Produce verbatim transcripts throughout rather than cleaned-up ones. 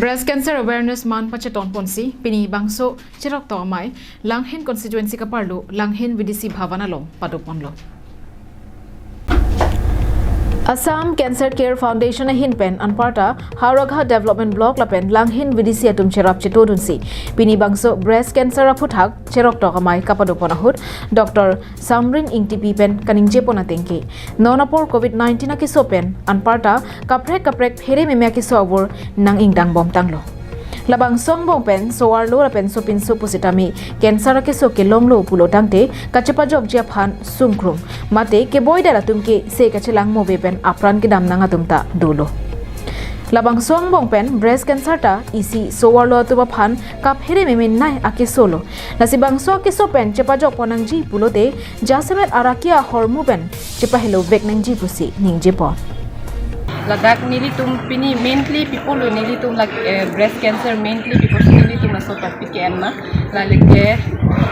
Breast cancer awareness man pacheton ponsi pini bangso Cheroktok Amei Langhin constituency kaparlo Langhin V D C Bhavan along padoponlo. Assam Cancer Care Foundation ahin pen anparta Howraghat Development Block lapen Langhin V D C atum cherap chetodunsi pini bangso breast cancer aphuthak Cheroktok Amei kapadopon ahut Doctor Samrin Ingtipi pen kaningjepon atengke non apor covid nineteen akeso pen anparta kaprek kaprek phere meme akeso avur nang-ingdang bomtanglo. Labangso angbong pen so-arlo lapen sopinso pusitame cancer akeso kelonglo pulo tangte kachepajokji aphan sungkrung mate keboi dal atumke se kachelang move pen apran kedam nang atum ta dolo. Labangso angbong pen breast cancer ta isi so-arlo atum aphan kaphere meme nai akesolo. Lasi bangso akeso pen chepajokpon nangji pulote jasemet araki ahormu pen chepahelo vek nangji pusi ningjepon. Ladak nelitum pini mainly people lo nelitum lak, eh, breast cancer mainly because nelitum laso topic ke enma lalike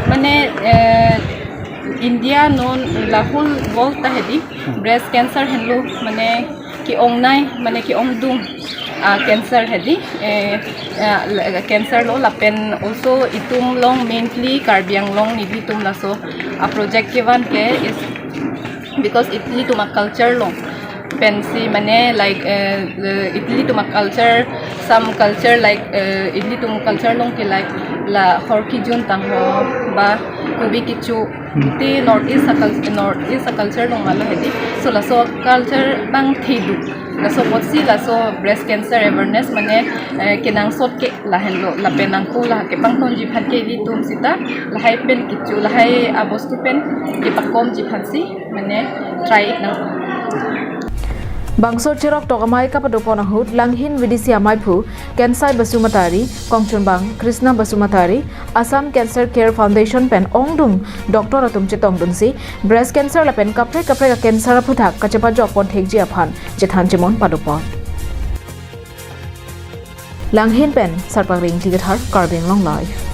mane, eh, India non la whole world ta hedi breast cancer henlo mane ke-ongnei mane ke-ongdung, ah, cancer hedi, eh, ah, la- cancer lo lapen also itum along mainly Karbi Anglong nelitum laso a project kevan ke is because ilitum a culture lo pensi mane like, eh, le- ilitum a culture, some culture like, eh, ilitum culture along ke like la hor kijun tangho ba kobi kichu te North East a cul- North East a culture along malo hedi. So laso culture bang thedu. Laso apotsi laso breast cancer awareness mane, eh, kenangsot ke lahenlo lapen nangko la kepangtonji aphan ke ilitum sita lahai pen kichu lahai abostu pen kepakomji aphansi mane try nang. Bangso Cheroktok Amei kapadopon ahut Langhin V D C ameiphu Kensai Basumatary, kongchunbang Krishna Basumatary, Assam Cancer Care Foundation pen ongdung doctor atum chetongdunsi breast cancer lapen kaprek kaprek a cancer aphuthak kachepajokpon thekji aphan chethan chemon padopon. Langhin pen Sarpang Ring Tigathar, Karbi Anglong Live.